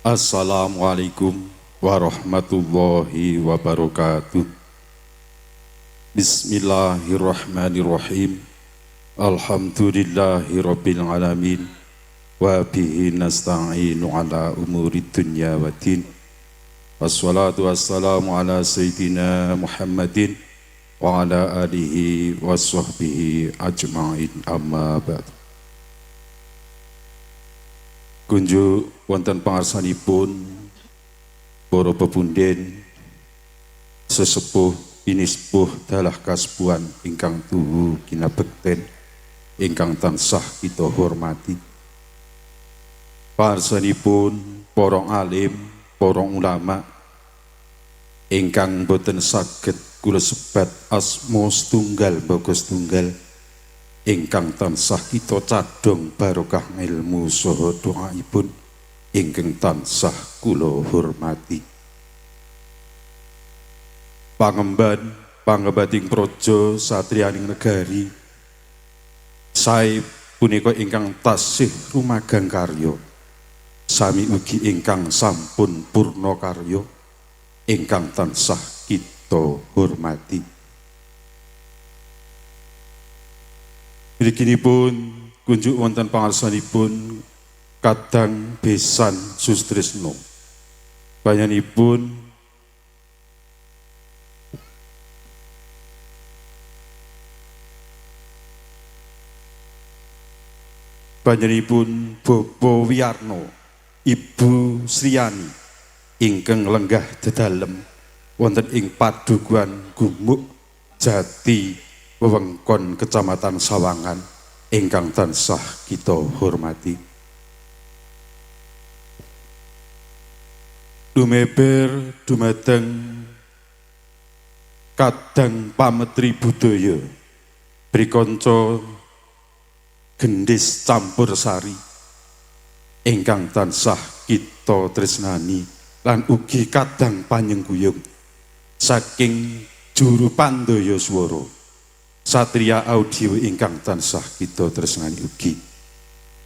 Assalamualaikum warahmatullahi wabarakatuh. Bismillahirrahmanirrahim. Alhamdulillahi rabbil alamin. Wa bihi nasta'inu ala umuri dunya waddin. Wassalatu wassalamu ala sayyidina Muhammadin wa ala alihi wa sahbihi ajma'in, amma ba'd. Kunjuk wonten pangarsanipun para pepunden, sesepuh pinispuh dalah kasepuhan ingkang tuhu kinabekten ingkang tansah kita hormati. Pangarsanipun para alim, para ulama ingkang boten saged kula sebat asma setunggal mbaka setunggal, ingkang tansah kita cadhong barokah ilmu saha doaipun, ingkang tansah kula hormati. Pangemban pangembating praja satriyaning negari sae punika ingkang tasih rumagang karya, sami ugi ingkang sampun purna karya, ingkang tansah kita hormati. Mrikinipun kunjuk wonten pangarsanipun Kadang Besan Sutrisno, panjenenganipun Bobo Wiyarno, Ibu Sriyani ingkang lenggah dedalem wonten ing Padukuhan Gumuk Jati wewengkon Kecamatan Sawangan ingkang tansah kita hormati. Dumeber dumateng Kadang Pametri Budaya Brikanca Gendis Campur Sari ingkang tansah kita tresnani lan ugi kadang panyengkuyung saking juru pandaya swara Satria Audio ingkang tansah kita tresnani ugi.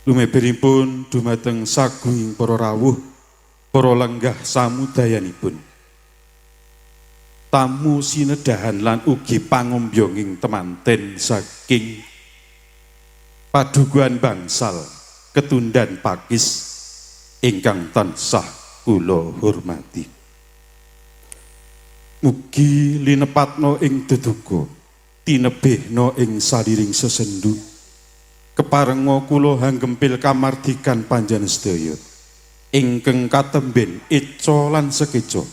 Lumeberipun dumateng sagunging para rawuh, para lenggah samudayanipun, tamu sinedahan lan ugi pangombyonging temanten saking Padukuhan Bangsal Ketundan Pakis ingkang tansah kula hormati. Mugi linepatno ing deduka, tinebihna ing saliring sesendu, keparenga kula hanggempil kamardikan panjenengan sedaya ingkang katemben eca lan sekeca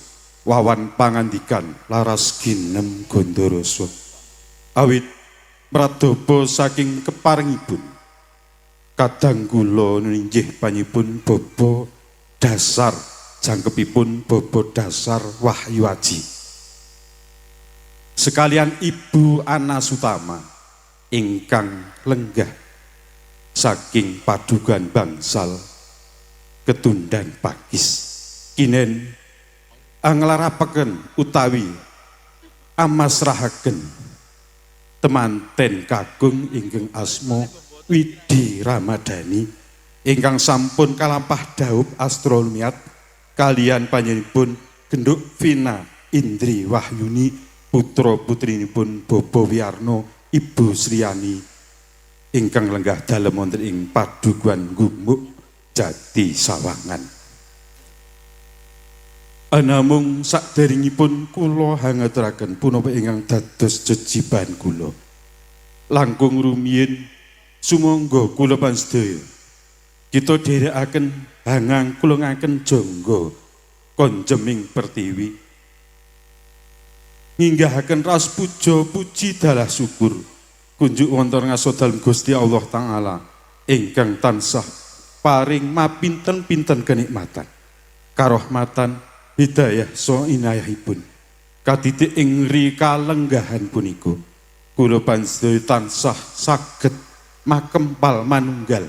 wawan pangandikan laras ginem gondorasa. Awit pradaba saking keparengipun kadang kula ninjih panyipun baba dasar jangkepipun baba dasar Wahyu Aji sekalian Ibu Ana Sutama ingkang lenggah saking Padukuhan Bangsal Ketundan Pakis kinen anglarapaken utawi amasrahaken temanten kakung ingkang asma Widi Ramadhani ingkang sampun kalampah daup astronomiat kalian panjenenganipun Genduk Vina Indri Wahyuni putra putrinipun Bobo Wiyarno, Ibu Sriyani ingkang lenggah dalem wonten ing Padukuhan Gumuk Jati Sawangan. Anamung sakderengipun kula hangaturaken punapa ingkang dados jejiban kula. Langkung rumiyin sumangga kula pansedaya kita dherekaken hangang kulungaken jangga konjeming pertiwi, nginggahaken raos puja puji dalah syukur kunjuk wonten ngasta dalem Gusti Allah Ta'ala ingkang tansah paring mapinten-pinten kenikmatan, karohmatan, hidayah saha inayahipun katitik ing rikalenggahan punika kula panjenengan tansah saged makempal manunggal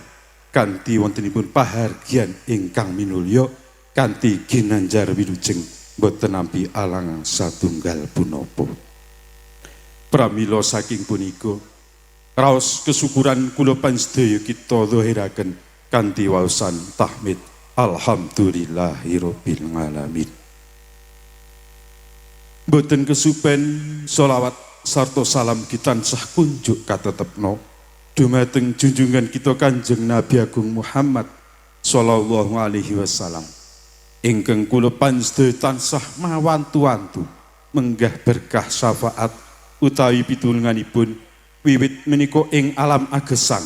kanthi wontenipun pahargyan ingkang minulya kanthi ginanjar wilujeng boten nampi alangan satunggal punapa. Pramila saking punika raos kesyukuran kula pansedaya kita zahiraken kanthi waosan tahmid Alhamdulillahirabbil alamin. Boten kesupen solawat sarta salam tansah kunjuk katetepno dumateng junjungan kita Kanjeng Nabi Agung Muhammad sallallahu alaihi wasallam, ingkang kula panjenengan tansah mawantu-wantu menggah berkah syafaat utawi pitulunganipun wiwit menika ing alam agesang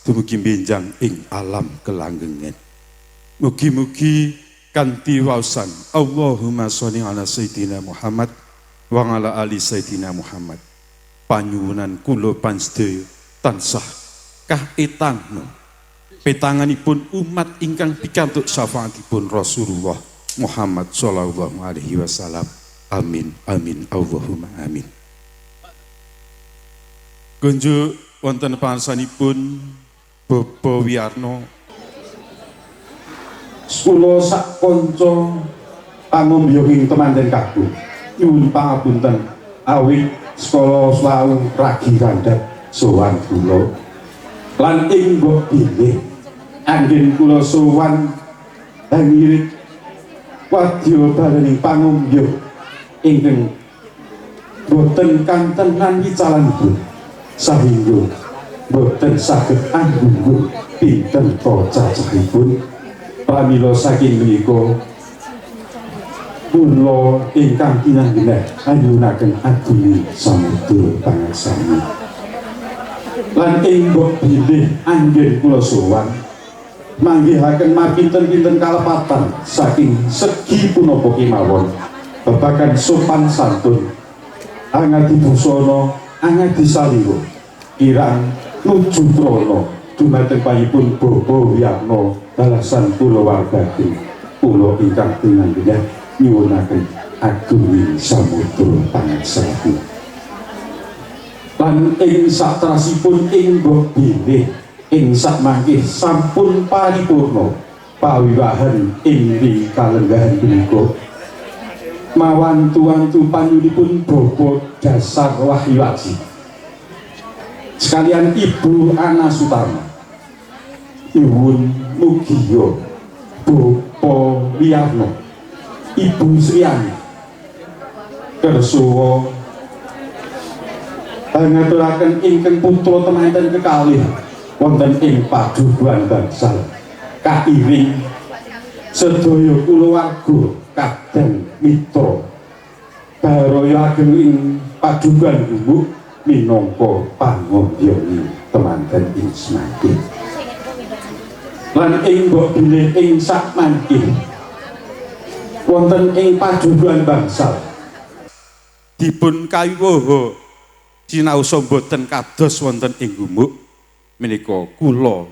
dumugi benjang ing alam kelanggengan. Mugi-mugi kanthi waosan Allahumma sholli ala sayyidina Muhammad wa ala ali sayyidina Muhammad, panyuwunan kula panjenengan tansah kaetangno petanganipun umat ingkang pikantuk syafaatipun Rasulullah Muhammad sallallahu alaihi wasallam. Amin amin Allahumma amin. Kunjuk wonten pansanipun Bapak Wiyarno, kula sak kanca pangombyong ing temanten kakung nyuwun pangapunten awit sekala wau ragi randhat sowan kula, lan ing mbok bilih anggen kula sowan hangirit wadya balening pangombyong ingkang boten kantenan wicalanipun sahingga boten saged anggungguh pinten ta cacahipun. Pramila saking menika kula ingkang kinanggenah anyuwunaken agunge samudra pangaksami, lan ing mbok bilih anggen kula sowan manggihaken mapinten-pinten kalepatan saking segi punapa kemawon babagan sopan santun, angadi busana, angadi salira, kirang nuju prana dumateng payipun Bapak Wiyarno balasan kulawargake. Kula ingkang tinanggenah nyuwunaken agunging samudra pangaksami, lan ing satrasipun ing mbok bilih ing sakmangke sampun paripurna pawiwahan ing kalenggahan punika mawantu-wantu panyuwunipun Bapak Dasar Wahyu Aji sekalian Ibu Ana Sutarma, nyuwun mugiya Bapak Wiyarno, Ibu Sriani kersuwa ngaturaken ingkang putra temanten kekalih wonten ing Padukuhan Bangsal kairing sedaya kulawarga kadang mitra baraya ageng ing Padukuhan Gumuk minangka pangombyongi temanten ing semangke. Lan ing mbok bilih ing sakmangke wonten ing Padukuhan Bangsal dipun kayuwoha sinaosa boten kados wonten ing Gumuk menika, kula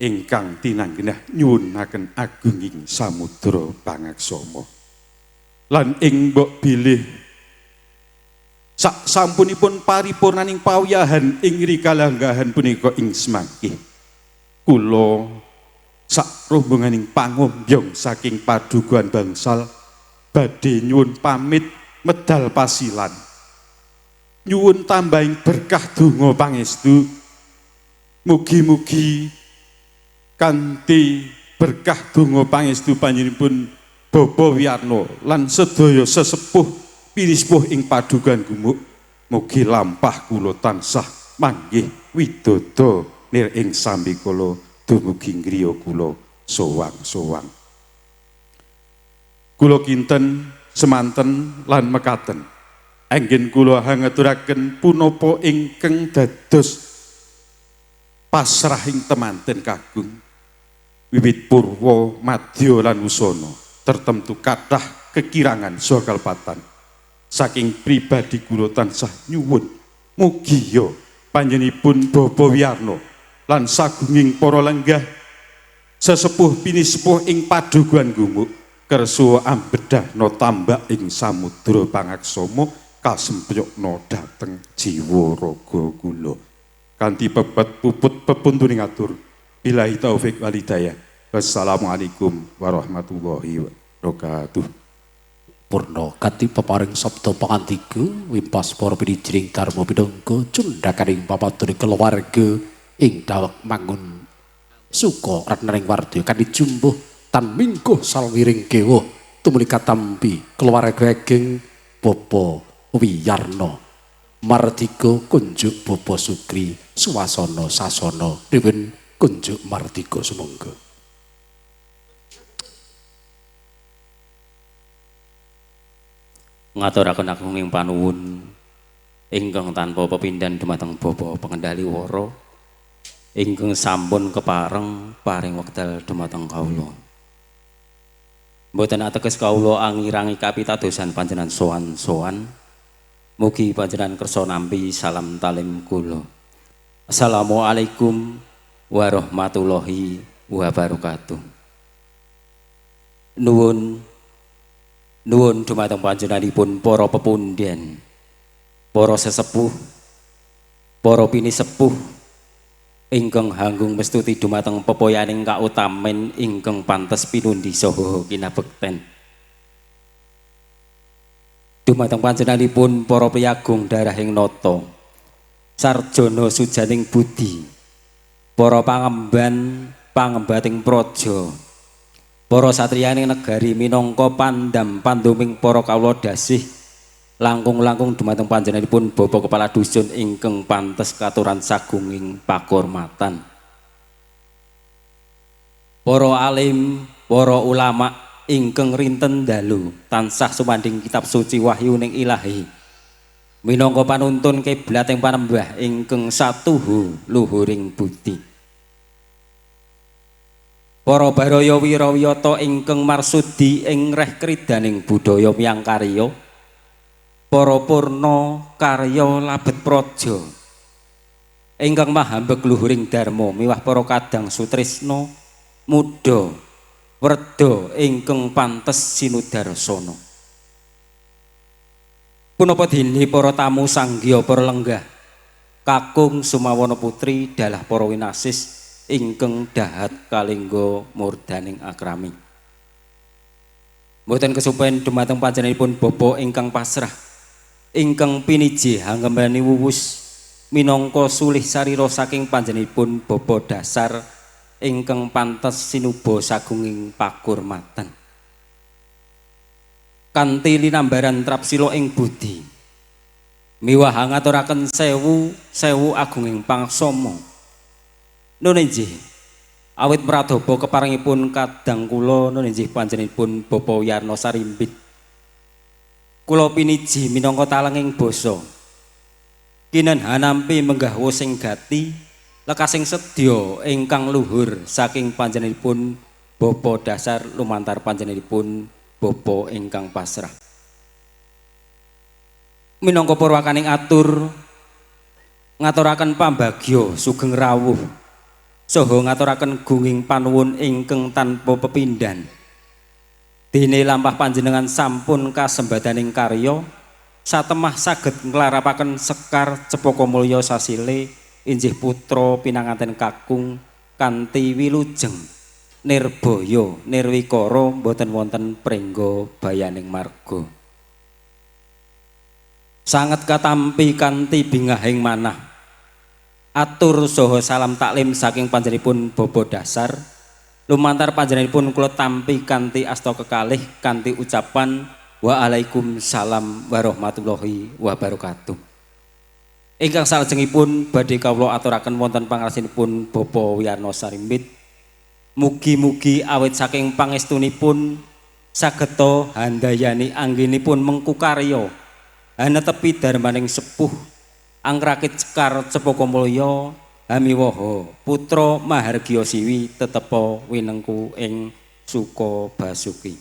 ingkang tinanggenah nyuwunaken agunging samudra pangaksama, lan ing mbok bilih sak sampunipun paripurnaning pawiyahan ing rikalanggahan punika ing semangke, kula sak rombonganing pangombyong saking Padukuhan Bangsal badhe nyuwun pamit medal pasilan, nyuwun tambahing berkah donga pangestu. Mugi-mugi kanthi berkah donga pangestu panjenenganipun Bapak Wiyarno lan sedaya sesepuh pinispuh ing Padukuhan Gumuk, mugi lampah kula tansah manggih widodo nir ing sambikala dumugi griya kula sowang-sowang. Kula kinten semanten lan mekaten anggen kula hangaturaken punapa ingkang dados pasrahing temanten kagung wiwit purwa madya lan wusana tertentu kathah kekirangan saha kalepatan saking pribadi kula tansah nyuwun mugi ya panjenenganipun Bapak Wiyarno lan sagunging para lenggah sesepuh pinisepuh ing Padukuhan Gumuk kersa ambedhahna tambak ing samudra pangaksama kasempyokna dhateng jiwa raga kula kanthi pepet puput pepuntuning atur. Billahi taufik wal hidayah. Wassalamualaikum warahmatullahi wabarakatuh. Purna kanthi peparing sabda pangandika wimpas para pinijiring dharma pinangka cundhakaning papaturing keluarga ing daweg mangun suka ratnaning wardya kanthi jumbuh. tan mingkuh salwiring kewuh tumuli katampi keluarga ageng Bapak Wiyarno Mardika kunjuk Bapak Sukri suwasana sasana diwin kunjuk Mardika sumangga. Ngaturaken agunging panuwun ingkang tanpa pepindhan dumateng Bapak Pengendali Wara ingkang sampun kepareng paring wekdal dumateng kawula. Mboten ateges kawula angirangi kapitadosan panjenengan sowan-sowan. Mugi panjenengan kersa nampi salam talim kula. Assalamualaikum warahmatullahi wabarakatuh. Nuwun nuwun dumateng panjenenganipun para pepundhen, para sesepuh, para pinisepuh ingkang hanggung mestuti dumateng pepoyaning kautamen ingkang pantes pinundi saha kinabekten. Dumateng panjenenganipun para priyagung darahing nata, sarjana sujaning budi, para pangemban pangembating praja, para satriyaning negari minangka pandam panduming para kawula dasih langkung-langkung dumateng panjenenganipun Bapak Kepala Dusun ingkang pantes katuran sagunging pakurmatan. Para alim, para ulama ingkang rinten dalu tansah sumandhing kitab suci wahyuning ilahi minangka panuntun kiblat ing panembah ingkang satuhu luhuring budi. Para baraya wirawiyata ingkang marsudi ing reh kridaning budaya miyang karya, para purna karya labet praja ingkang mahambeg luhuring dharma miwah para kadang sutrisna muda werda ingkang pantes sinudarsana. Punapa dene para tamu sanggya para lenggah kakung sumawana putri dalah para winasis ingkang dahat kalengga murdaning akrami. Mboten kesupen dumateng panjenenganipun Bapak ingkang pasrah ingkang piniji hanggembani wuwus minangka sulih sarira saking panjenenganipun Bapak dasar ingkang pantes sinuba sagunging pakurmatan. Kanthi linambaran trapsila ing budi miwah ngaturaken sewu sewu agunging pangsama. Nun injih awit pradaba keparengipun kadang kula nun injih panjenenganipun Bapak Wiyarno Sarimbit. Kula piniji minangka talenging basa kinen hanampi menggah wosing gati lekasing sedya ingkang luhur saking panjenenganipun Bapak dasar lumantar panjenenganipun Bapak ingkang pasrah. Minangka purwakaning atur ngaturaken pambagya sugeng rawuh saha ngaturaken gunging panuwun ingkang tanpa pepindhan. Dene lampah panjenengan sampun kasembadaning karya satemah saged nglarapaken sekar cepaka mulya sasile injih putra pinanganten kakung kanthi wilujeng nirbaya nirwikara mboten wonten prengga bayaning marga. Sanget katampi kanthi bingahing manah. Atur saha salam taklim saking panjenenganipun Bapak dasar lumantar panjenenganipun kula tampi kanthi asta kekalih kanthi ucapan waalaikumsalam warahmatullahi wabarakatuh. Ingkang salajengipun badhe kawula aturaken wonten pangarsanipun Bapak Wiyarno Sarimbit. Mugi-mugi awit saking pangestunipun sageta handayani anggenipun mengku karya hanetepi dharmaning sepuh angrakit sekar cepaka mulya hamiwaha putra mahargya siwi tetepa winengku ing suka basuki.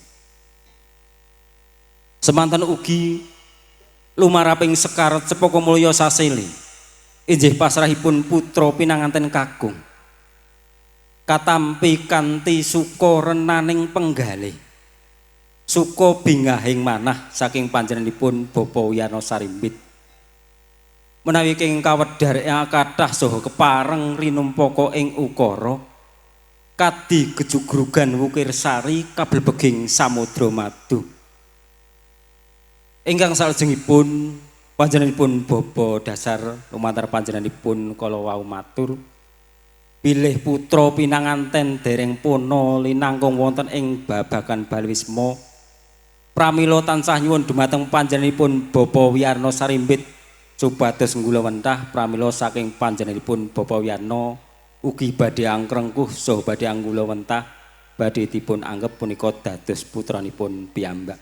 Semanten ugi lumaraping sekar cepaka mulya sasele injih pasrahipun putra pinanganten kakung katampi kanthi suka renaning penggalih suka bingahing manah saking panjenenganipun Bapak Wiyarno Sarimbit. Menawi ing kawedhar kathah saha kepareng rinumpaka ing ukara kadi gejugrugan wukir sari kablebeging samudra madu. Ingkang salajengipun panjenenganipun Bapak dasar lumantar panjenenganipun kala wau matur Bilih putra pinanganten dereng purna linangkung wonten ing babagan Balawisma. Pramila tansah nyuwun dumateng panjenenganipun Bapak Wiyarno Sarimbit supados nggulawentah pramila saking panjenenganipun Bapak Wiyarno ugi badhe angkrengkuh saha badhe anggulawentah badhe dipun anggep punika dados putranipun piyambak.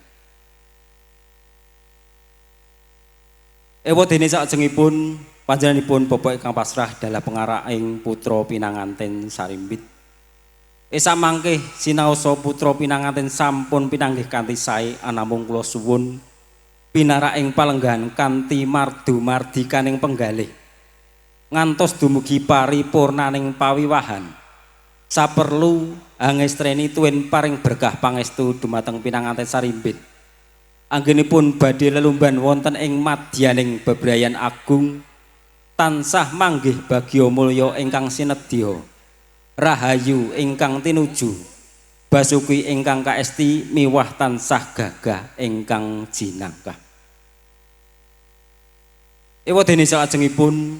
Ewadene sakjengipun panjenenganipun Bapak ingkang pasrah dalah pengaraking putra pinanganten Sarimbit. Esa mangke sinaosa putra pinanganten sampun pinanggih kanthi sae anamung kula suwun pinaraking palenggahan kanthi mardu mardikaning penggalih ngantos dumugi paripurnaning pawiwahan. Saperlu angestreni tuwin paring berkah pangestu dumateng pinanganten Sarimbit. Anggenipun badhe lelumban wonten ing madyaning bebrayan agung tansah manggih bagya mulya ingkang sinedya, rahayu ingkang tinuju, basuki ingkang kaesti miwah tansah gagah ingkang jinangkah. Ewadene salajengipun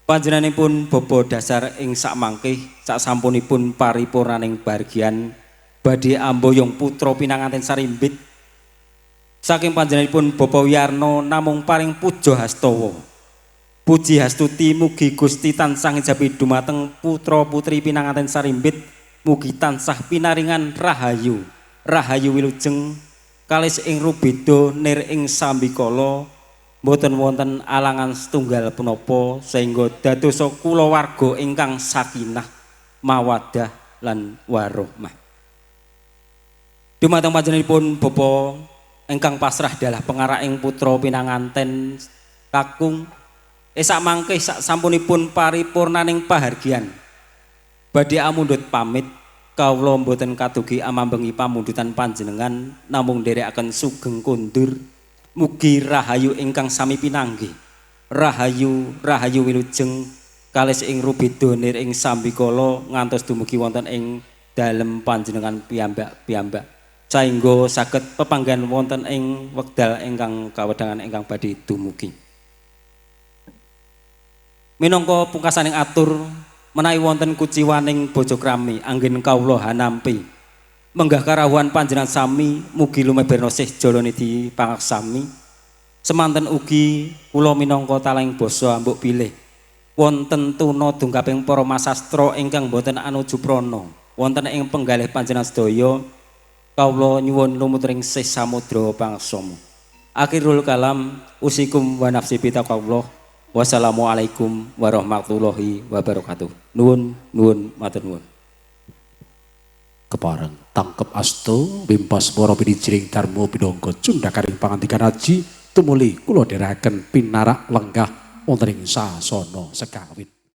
panjenenganipun baba dasar ing sakmangke saksampunipun paripurnaning bagian badhe amboyong putra pinanganten Sarimbit. Saking panjenenganipun Bapak Wiyarno namung paring puja hastawa. Puji hastuti mugi Gusti tansah ngijabi dumateng putra putri pinanganten Sarimbit mugi tansah pinaringan rahayu, rahayu wilujeng kalis ing rubeda nir ing sambikala mboten wonten alangan setunggal punapa sehingga dadosa kulawarga ingkang sakinah mawaddah lan warohmah. Dumateng panjenenganipun Bapak ingkang pasrah dalah pengaraking putra pinanganten kakung esak mangke sak sampunipun paripurnaning pahargyan badhe amundhut pamit kawula mboten kadugi amambengi pamundutan panjenengan namung nderekaken sugeng kondur mugi rahayu ingkang sami pinanggih rahayu rahayu wilujeng kalis ing rubeda nir ing sambikala ngantos dumugi wonten ing dalem panjenengan piyambak-piyambak saengga saged pepanggihan wonten ing wekdal ingkang kawedangan ingkang badhe dumugi. Minangka pungkasaning atur menawi wonten kuciwaning bojo krami anggen kawula hanampi menggah karawuhan panjenengan sami mugi lumebarna sih jalanidhi pangaksami. Semanten ugi kula minangka taleng basa ambuk bilih wonten tuna dungkaping para masastra ingkang boten anuju prana wonten ing penggalih panjenengan sedaya kawula nyuwun lumutring sih samudra pangaksama. Akhirul kalam usikum wa nafsi bitaqwallah. Wassalamualaikum warahmatullahi wabarakatuh. Nuwun nuwun matur nuwun. Kepareng tangkep asto wimpas para pinijiring dharma pinangka cundhakaring pangandikan aji tumuli kula dherekaken pinarak lenggah wonten ing sasana sekawin.